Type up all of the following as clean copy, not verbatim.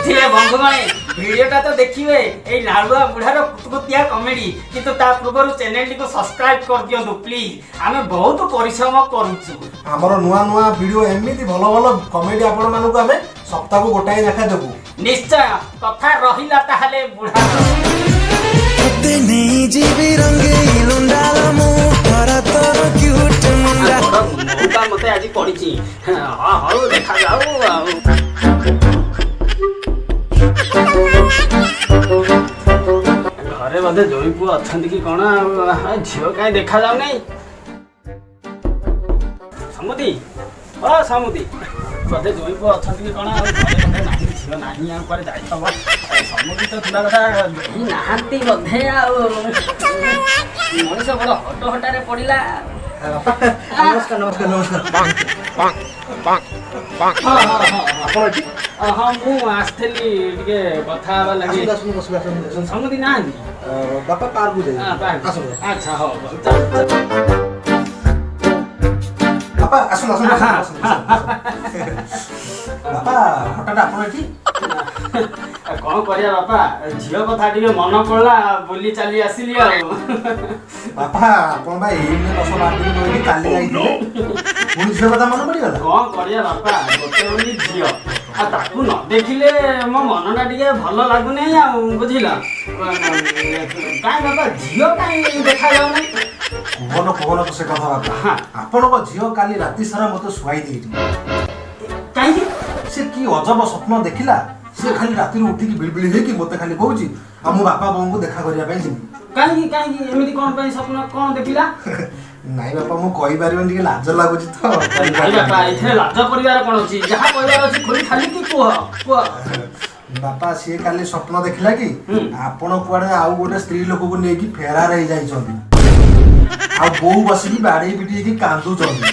ବୁଝିଲେ ବନ୍ଧୁମାନେ, ଭିଡ଼ିଓଟା ତ ଦେଖିବେ, ଏଇ ଲାଳୁଆ ବୁଢ଼ାର କୁତୁକୁତିଆ କମେଡି, କିନ୍ତୁ ତା ପୂର୍ବରୁ ଚ୍ୟାନେଲଟିକୁ ସବସ୍କ୍ରାଇବ କରିଦିଅନ୍ତୁ ପ୍ଲିଜ। ଆମେ ବହୁତ ପରିଶ୍ରମ କରୁଛୁ। ଆମର ନୂଆ ନୂଆ ଭିଡ଼ିଓ, ଏମିତି ଭଲ ଭଲ କମେଡି ଆପଣମାନଙ୍କୁ ଆମେ ସପ୍ତାହକୁ ଗୋଟାଏ ଲେଖା ଦେବୁ। ନିଶ୍ଚୟ। କଥା ରହିଲା ତାହେଲେ ବୁଢ଼ା। ତତେ ନେଇଯିବି ରଙ୍ଗେଇ ଲୁଣ୍ଡାଳ ମୁଁ ଖରା ତୋର କ୍ୟୁଟ ମୁଣ୍ଡା। ବଡ଼ ମୌକା ମତେ ଆଜି ପଡ଼ିଛି। ହଁ, ହଉ, ଦେଖାଯାଉ। ଆଉ ଘରେ ବୋଧେ ଜୋଇ ପୁଅ ଅଛନ୍ତି କି କଣ? ଆଉ ଝିଅ କାହିଁ ଦେଖାଯାଉନାହିଁ। ସମୁଦି, ଅ ସମୁଦି, ବୋଧେ ଜୋଇ ପୁଅ ଅଛନ୍ତି କି କଣ? ଆଉ ଘରେ ବୋଧେ ନାହିଁ, ଝିଅ ନାହିଁ, ଆଉ କୁଆଡ଼େ ଯାଇଥିବ। ସମୁଦି ତ ଥିବା କଥା, କେହି ନାହାନ୍ତି ବୋଧେ। ଆଉ ମଣିଷ ବଡ଼ ହଟହଟାରେ ପଡ଼ିଲା। ନମସ୍କାର, ନମସ୍କାର, ନମସ୍କାର। ହଁ। ଆପଣ ଏଠି? ହଁ, ମୁଁ ଆସିଥିଲି ଟିକେ କଥା ହେବା ଲାଗି। ଆସନ୍ତୁ, ଆସନ୍ତୁ, ବସିବେ, ଆସନ୍ତୁ, ଆସନ୍ତୁ। ସମୁଦି ନାହାନ୍ତି? ବାପା ପାର୍କକୁ ଯାଇ ପାର୍କ। ଆସନ୍ତୁ। ଆଚ୍ଛା, ହଉ ହଉ, ଚାଲ, ଚାଲ। ବାପା, ଆସନ୍ତୁ, ଆସନ୍ତୁ, ଆସନ୍ତୁ, ଆସନ୍ତୁ, ଆସନ୍ତୁ। ବାପା, ହଠାତ୍ ଆପଣ ଏଠି? ଆଉ କଣ କରିବା ବାପା, ଝିଅ କଥା ଟିକେ ମନ ପଡିଲା, ବୁଲି ଚାଲି ଆସିଲି ଆଉ। ବାପା, ଆପଣ ବା ଏଇ 10-12 ଦିନ ରହିକି କାଲି ଯାଇଥିଲେ, ପୁଣି ଝିଅ କଥା ମନେ ପଡ଼ିଗଲା? କଣ କରିବା ବାପା, ଗୋଟେ ବୋଲି ଝିଅ, ଆଉ ତାକୁ ନ ଦେଖିଲେ ମୋ ମନଟା ଟିକେ ଭଲ ଲାଗୁନାହିଁ ଆଉ, ବୁଝିଲ? କାଇଁ ବାପା, ଝିଅ କାଇଁ ଦେଖାଯାଉନାହିଁ? କୁହନ କୁହନ ତ ସେ କଥା ବାପା, ଆପଣଙ୍କ ଝିଅ କାଲି ରାତି ସାରା ମତେ ଶୁଆଇ ଦେଇନି। କାହିଁକି? ସେ କି ଅଜବ ସ୍ୱପ୍ନ ଦେଖିଲା, ସେ ଖାଲି ରାତିରୁ ଉଠିକି ବିଳିବିଳି ହେଇକି ମତେ ଖାଲି କହୁଛି, ଆଉ ମୁଁ ବାପା ବୋଉଙ୍କୁ ଦେଖା କରିବା ପାଇଁ ଯିବି। କାହିଁକି କାହିଁକି ଏମିତି କଣ ପାଇଁ ସ୍ୱପ୍ନ କଣ ଦେଖିଲା? ନାଇଁ ବାପା, ମୁଁ କହିପାରିବିନି, ଟିକେ ଲାଜ ଲାଗୁଛି ତ। ନାଇଁ ବାପା, ଏଥିରେ ଲାଜ କରିବାର କଣ ଅଛି? ଯାହା କହିବାର ଅଛି ଖୋଲି ଖାଲିକି କୁହ, କୁହ। ବାପା, ସିଏ କାଲି ସ୍ୱପ୍ନ ଦେଖିଲା କି ଆପଣ କୁଆଡେ ଆଉ ଗୋଟେ ସ୍ତ୍ରୀ ଲୋକକୁ ନେଇକି ଫେରାର ହେଇଯାଇଛନ୍ତି, ଆଉ ବୋଉ ବସିକି ବାଡେଇ ପିଟି ହେଇକି କାନ୍ଦୁଛନ୍ତି।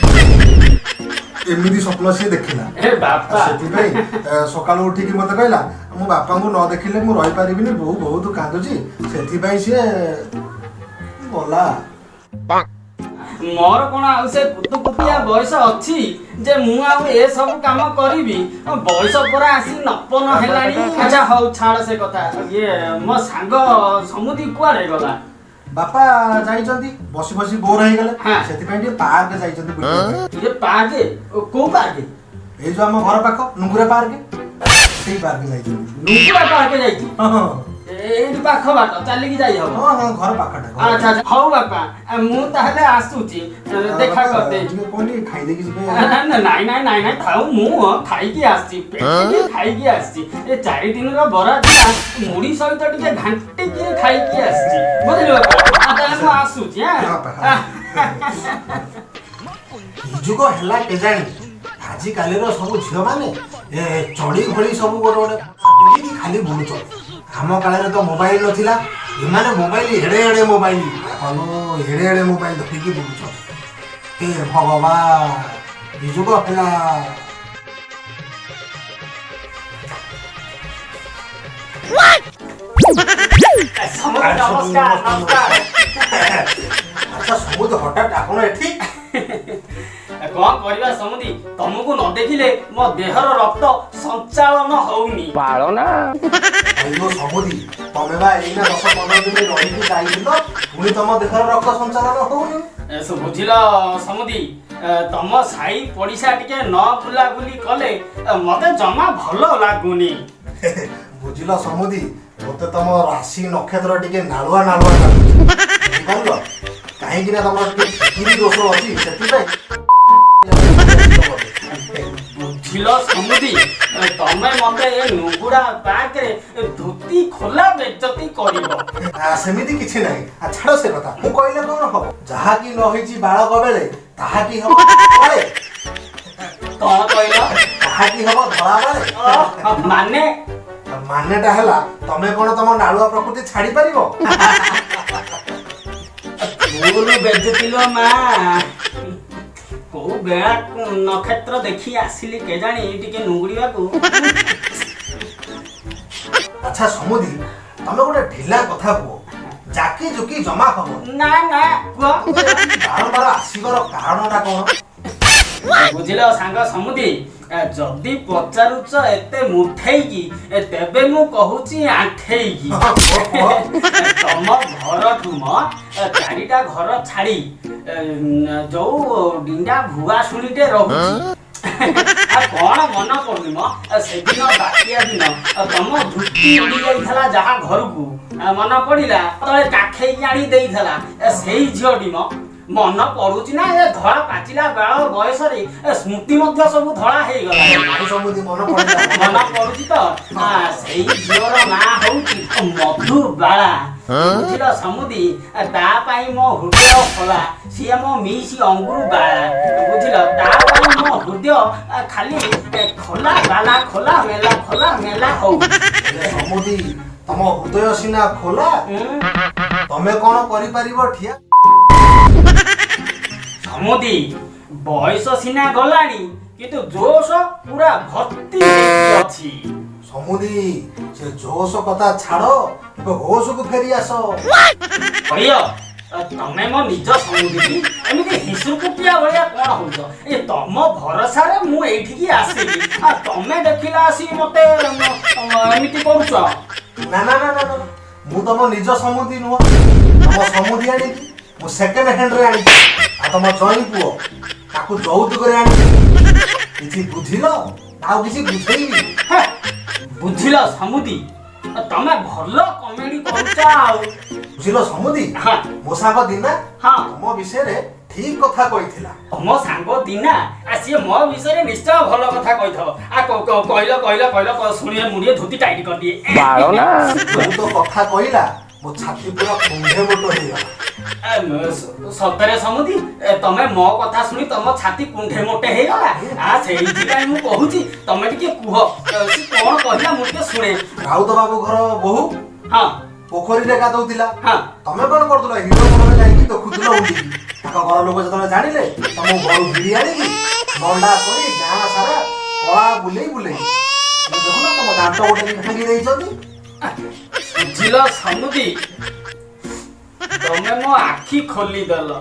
ଏମିତି ସ୍ୱପ୍ନ ସିଏ ଦେଖିଲା। ଏ ବାପା! ଆଉ ସେଥିପାଇଁ ସକାଳୁ ଉଠିକି ମତେ କହିଲା, ମୁଁ ବାପାଙ୍କୁ ନ ଦେଖିଲେ ମୁଁ ରହିପାରିବିନି, ବୋଉ ବହୁତ କାନ୍ଦୁଛି। ସେଥିପାଇଁ ସିଏ ଗଲା। ମୋର କଣ ଆଉ ସେ କୁତୁକୁତିଆ ବୟସ ଅଛି ଯେ ମୁଁ ଆଉ ଏ ସବୁ କାମ କରିବି? ବୟସ ପରା ଆସି ନପନ ହେଲାଣି। ଆଚ୍ଛା ହଉ, ଛାଡ ସେ କଥା। ଇଏ ମୋ ସାଙ୍ଗ ସମୁଦି କୁଆଡେ ଗଲା? ବାପା ଯାଇଛନ୍ତି, ବସି ବସି ବୋର ହେଇଗଲେ, ସେଥିପାଇଁ ଟିକେ ପାର୍କ ଯାଇଛନ୍ତି ବୁଲିବା ପାଇଁ। ଇଏ ପାର୍କ, କୋଉ ପାର୍କ? ଏଇ ଯୋଉ ଆମ ଘର ପାଖ ନୁଙ୍ଗୁରା ପାର୍କ, ସେଇ ପାର୍କ ଯାଇଛନ୍ତି। ନୁଙ୍ଗୁରା ପାର୍କ ଯାଇଛି? ହଁ। ଏଇଠି ପାଖ ବାଟ, ଚାଲିକି ଯାଇ ହବ? ହଁ, ଘର ପାଖଟା। ଆଚ୍ଛା, ହଉ ବାପା, ମୁଁ ତାହେଲେ ଆସୁଛି, ଦେଖା କରିଦେଇ। ଟିକେ କଣ ଟିକେ ଖାଇଦେଇକି ଯିବେ? ନାଇଁ ନାଇଁ ନାଇଁ ନାଇଁ, ଥାଉ, ମୁଁ ଖାଇକି ଆସିଛି, ପେଟିକି ଖାଇକି ଆସିଛି। ଏ 4 ଦିନର ବରା ଥିଲା, ମୁଢି ସହିତ ଟିକେ ଘାଣ୍ଟିକି ଖାଇକି ଆସିଛି, ବୁଝିଲୁ ବାପା? ତାହେଲେ ମୁଁ ଆସୁଛି। ହଁ ବାପା, ହଁ। କି ଯୁଗ ହେଲା କେଜାଣି, ଆଜିକାଲିର ସବୁ ଝିଅମାନେ ଏ ଚଢି ଭଳି ସବୁ ଗୋଟେ ଗୋଟେ ପିନ୍ଧିକି ଖାଲି ବୁଲୁଛନ୍ତି। ଆମ କାଳରେ ତ ମୋବାଇଲ ନଥିଲା, ଏମାନେ ମୋବାଇଲ, ଏଡ଼େ ଏଡ଼େ ମୋବାଇଲ, କଣ ଏଡ଼େ ଏଡ଼େ ମୋବାଇଲ ଧରିକି ବୁଲୁଛନ୍ତି। ହେ ଭଗବାନ, କି ଯୁଗ ହେଲା! ସମସ୍ତେ ନମସ୍କାର, ନମସ୍କାର। ଆଚ୍ଛା ସମୁଦି, ହଠାତ୍ ଆପଣ ଏଠି? କଣ କରିବା ସମୁଦି, ତମକୁ ନ ଦେଖିଲେ ମୋ ଦେହର ରକ୍ତ ସଞ୍ଚାଳନ ହଉନି। ଆଇଲୋ ସମୁଦି, ତମେ ବା ଏଇନା 10-15 ଦିନ ରହିକି ଯାଇଥିଲ, ପୁଣି ତମ ଦେହର ରକ୍ତ ସଞ୍ଚାଳନ ହଉନି? ବୁଝିଲ ସମୁଦି, ତମ ସାହି ପଡ଼ିଶା ଟିକେ ନ ବୁଲାବୁଲି କଲେ ମତେ ଜମା ଭଲ ଲାଗୁନି। ବୁଝିଲ ସମୁଦି, ମତେ ତମ ରାଶି ନକ୍ଷତ୍ର ଟିକେ ନାଳୁଆ ନାଳୁଆ ଲାଗୁଛି, ବୁଝିପାରିଲ? କାହିଁକି ନା ତମର ଟିକେ ଫିକିରି ଦୋଷ ଅଛି, ସେଥିପାଇଁ। ବୁଝିଲ ସମୁଦି, ତମେ ମତେ ଏ ନୁଙ୍ଗୁଡା ପାର୍କରେ ଧୋତି ଖୋଲା ବେଜତି କରିବ? ସେମିତି କିଛି ନାହିଁ। ଛାଡ ସେ କଥା, ମୁଁ କହିଲେ କଣ ହବ? ଯାହା କି ନ ହେଇଛି ବାଳକ ବେଳେ, ତାହା କି ହବ ବେଳେ। କଣ କହିଲ? ତାହା କି ହବ ଧଳା ବେଳେ। ମାନେ? ମାନେଟା ହେଲା, ତମେ କଣ ତମ ନାଳୁଆ ପ୍ରକୃତି ଛାଡି ପାରିବ? ଫୁଲ ବେଜତି ଲୋ ମା, କୋଉ ବେଳା ନକ୍ଷତ୍ର ଦେଖି ଆସିଲି କେଜାଣି ଟିକେ ନୁଙ୍ଗୁଡିବାକୁ। ଆଚ୍ଛା ସମୁଦି, ତମେ ଗୋଟେ ଢିଲା କଥା କୁହ, ଜାକି ଜୁକି ଜମା ହବ ନା ନା, କୁହ। ବାରମ୍ବାର ଆସିବାର କାରଣଟା କଣ? ବୁଝିଲ ସାଙ୍ଗ ସମୁଦି, ଯଦି ପଚାରୁଛ ଏତେ ମୁଠେଇକି, ତେବେ ମୁଁ କହୁଛି ଆଣ୍ଠେଇକି। ହଁ, କୁହ, କୁହ। ତମ ଘରଠୁ ମ ଚାରିଟା ଘର ଛାଡି ଯୋଉ ଡିଣ୍ଡା ଭୁଆଶୁଣୀଟେ ରହୁଛି, ଆଉ କଣ ମନ ପଡୁନି ମ? ସେଦିନ ବାତ୍ୟା ଦିନ ତମ ଧୁତି ଉଡି ଯାଇଥିଲା ଯାହା ଘରକୁ, ମନ ପଡିଲା? ତଳେ କାଖେଇକି ଆଣି ଦେଇଥିଲା, ସେଇ ଝିଅଟି ମ। ମନ ପଡୁଛି ନା? ଏ ଧଳା ପାଚିଲା ବେଳ ବୟସରେ ସ୍ମୃତି ମଧ୍ୟ ସବୁ ଧଳା ହେଇଗଲା। ନାଇଁ ସମୁଦି, ମନ ପଡିଲା। ମନ ପଡୁଛି ତ? ସେଇ ଝିଅର ନାଁ ହଉଛି ମଧୁବାଳା, ବୁଝିଲ ସମୁଦି? ତା ପାଇଁ ମୋ ହୃଦୟ ଖୋଲା। ସିଏ ମୋ ମିସ୍ ଅଙ୍ଗୁର ବାଳା, ବୁଝିଲ? ତା ପାଇଁ ମୋ ହୃଦୟ ଖାଲି ଖୋଲା ବାଲା, ଖୋଲା ମେଲା, ଖୋଲା ମେଲା ହଉ। ହେଲେ ସମୁଦି, ତମ ହୃଦୟ ସିନା ଖୋଲା, ତମେ କଣ କରିପାରିବ ଠିଆ? ସମୁଦି, ବୟସ ସିନା ଗଲାଣି, କିନ୍ତୁ ଜୋଶ ପୁରା ଭର୍ତ୍ତି ହେଇକି ଅଛି। ସମୁଦି, ସେ ଜୋଶ କଥା ଛାଡ, ଏବେ ହୋସକୁ ଫେରି ଆସ। ହରିୟ, ତମେ ମୋ ନିଜ ସମୁଦି, ଏମିତି ହିସୁକୁଟିଆ ଭଳିଆ କଣ ହଉଛ? ଏ ତମ ଭରସାରେ ମୁଁ ଏଇଠିକି ଆସିଲି, ଆଉ ତମେ ଦେଖିଲା ଆସି ମତେ ଏମିତି କରୁଛ। ନା ନା ନା ନା ନା, ମୁଁ ତମ ନିଜ ସମୁଦି ନୁହଁ। ତମ ସମୁଦି ଆଣିକି ମୁଁ ସେକେଣ୍ଡ ହ୍ୟାଣ୍ଡରେ ଆଣିଛି, ଆଉ ତମ ଜଇଁ ପୁଅ ତାକୁ ଯୌତୁକରେ ଆଣିଛି। କିଛି ବୁଝିଲ ନା ଆଉ କିଛି ବୁଝେଇବି? ହେ, ବୁଝିଲ ସମୁଦି, ତମେ ଭଲ କମେଡି କରୁଛ ଆଉ। ବୁଝିଲ ସମୁଦି, ମୋ ସାଙ୍ଗ ଦିନା ତମ ବିଷୟରେ ଠିକ କଥା କହିଥିଲା। ତମ ସାଙ୍ଗ ଦିନା, ସିଏ ମୋ ବିଷୟରେ ନିଶ୍ଚୟ ଭଲ କଥା କହିଥିବ। ଆ କହିଲ, କହିଲ, କହିଲ, ଶୁଣିଲେ ମୁଁ ଟିକେ ଧୋତି ଟାଇଟ୍ କରିଦିଏ। ମୁଁ ତ କଥା କହିଲା, ମୋ ଛାତି ପୁରା କୁଣ୍ଢେ ମୋଟ ହେଇଗଲା। ସତରେ ସମୁଦି, ତମେ ମୋ କଥା ଶୁଣି ତମ ଛାତି କୁଣ୍ଢେ ମୋଟେ ହେଇଗଲା? ସେଇଥିପାଇଁ ମୁଁ କହୁଛି ତମେ ଟିକେ କୁହ, ସେ କଣ କହିଲା, ମୁଁ ଟିକେ ଶୁଣେ। ରାଉତ ବାବୁ ଘର ବୋହୂ ପୋଖରୀରେ ଗାଧଉଥିଲା। ତମେ କଣ କରୁଥିଲ? ହିଡ ମନରେ ଯାଇକି ଦେଖୁଥିଲ ଉଣ୍ଡିକି। ତାଙ୍କ ଘର ଲୋକ ଯେତେବେଳେ ଜାଣିଲେ, ତମ ଘରୁ ଭିଡି ଆଣିକି ନଣ୍ଡା କରି ଗାଁ ସାରା କଳା ବୁଲେଇ ବୁଲେଇ, ଏବେ ଦେଖୁନ ତମ ଦାନ୍ତ ଗୋଟେ ବି ଭାଙ୍ଗି ଦେଇଛନ୍ତି। ବୁଝିଲ ସମୁଦି, ତମେ ମୋ ଆଖି ଖୋଲିଦେଲ।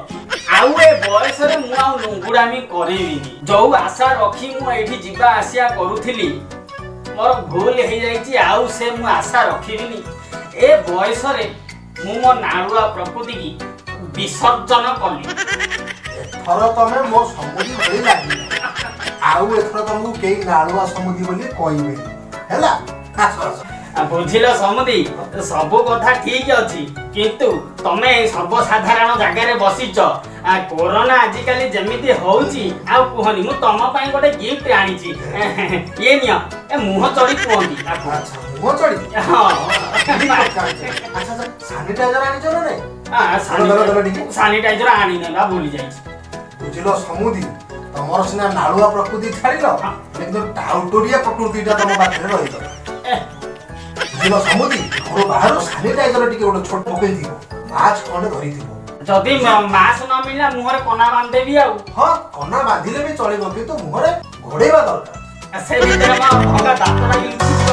ଆଉ ଏ ବୟସରେ ମୁଁ ଆଉ ଲୁଙ୍ଗୁଡାମି କରିବିନି। ଯୋଉ ଆଶା ରଖି ମୁଁ ଏଇଠି ଯିବା ଆସିବା କରୁଥିଲି, ମୋର ଭୁଲ ହେଇଯାଇଛି। ଆଉ ସେ ମୁଁ ଆଶା ରଖିବିନି। ଏ ବୟସରେ ମୁଁ ମୋ ନାଳୁଆ ପ୍ରକୃତିକି ବିସର୍ଜନ କଲି। ଏଥର ତମେ ମୋ ସମୁଦି ଭଳି ଲାଗିଲ। ଆଉ ଏଥର ତମକୁ କେହି ନାଳୁଆ ସମୁଦି ବୋଲି କହିବେନି। ହେଲା, ଆସ ଆସ। ବୁଝିଲ ସମୁଦି, ସବୁ କଥା ଠିକ ଅଛି, କିନ୍ତୁ ତମେ ସର୍ବସାଧାରଣ ଜାଗାରେ ବସିଛ। କୋରୋନା ଆଜିକାଲି ଯେମିତି ହଉଛି, ଆଉ କୁହନି। ମୁଁ ତମ ପାଇଁ ଗୋଟେ ଗିଫ୍ଟ ଆଣିଛି, ଇଏ ନିଅ। ଏ ମୁହଁ ଚଢି କୁହନ୍ତି ତାକୁ। ଆଚ୍ଛା, ମୁହଁ ଚଢି? ହଁ। ଆଚ୍ଛା ଆଚ୍ଛା, ସାନିଟାଇଜର ଆଣିଛ ନା ନାଇଁ? ଦେଲ, ଦେଲ ଟିକେ। ସାନିଟାଇଜର ଆଣିନି ବା, ଭୁଲି ଯାଇଛି। ବୁଝିଲ ସମୁଦି, ତମର ସିନା ନାଳୁଆ ପ୍ରକୃତି ଛାଡ଼ିଲ, କିନ୍ତୁ ଟାଉଟରିଆ ପ୍ରକୃତିଟା ତମ ପାଖରେ ରହିଗଲା। ବୁଝିଲ ସମୁଦି, ଘରୁ ବାହାରୁ ସାନିଟାଇଜର ଟିକେ ଗୋଟେ ଛୋଟ ପକେଇଥିବ, ମାସ୍କ ଖଣ୍ଡେ ଧରିଥିବ। ଯଦି ମାସ୍କ ନ ମିଳିଲା, ମୁହଁରେ କନା ବାନ୍ଧିଦେବି ଆଉ। ହଁ, କନା ବାନ୍ଧିଲେ ବି ଚଳିବ, କିନ୍ତୁ ମୁହଁରେ ଘୋଡେଇବା ଦରକାର। ସେ ଭିତରେ ମୋ ଭଙ୍ଗା ଦାନ୍ତଟା ବି ଲୁଚିଯିବ।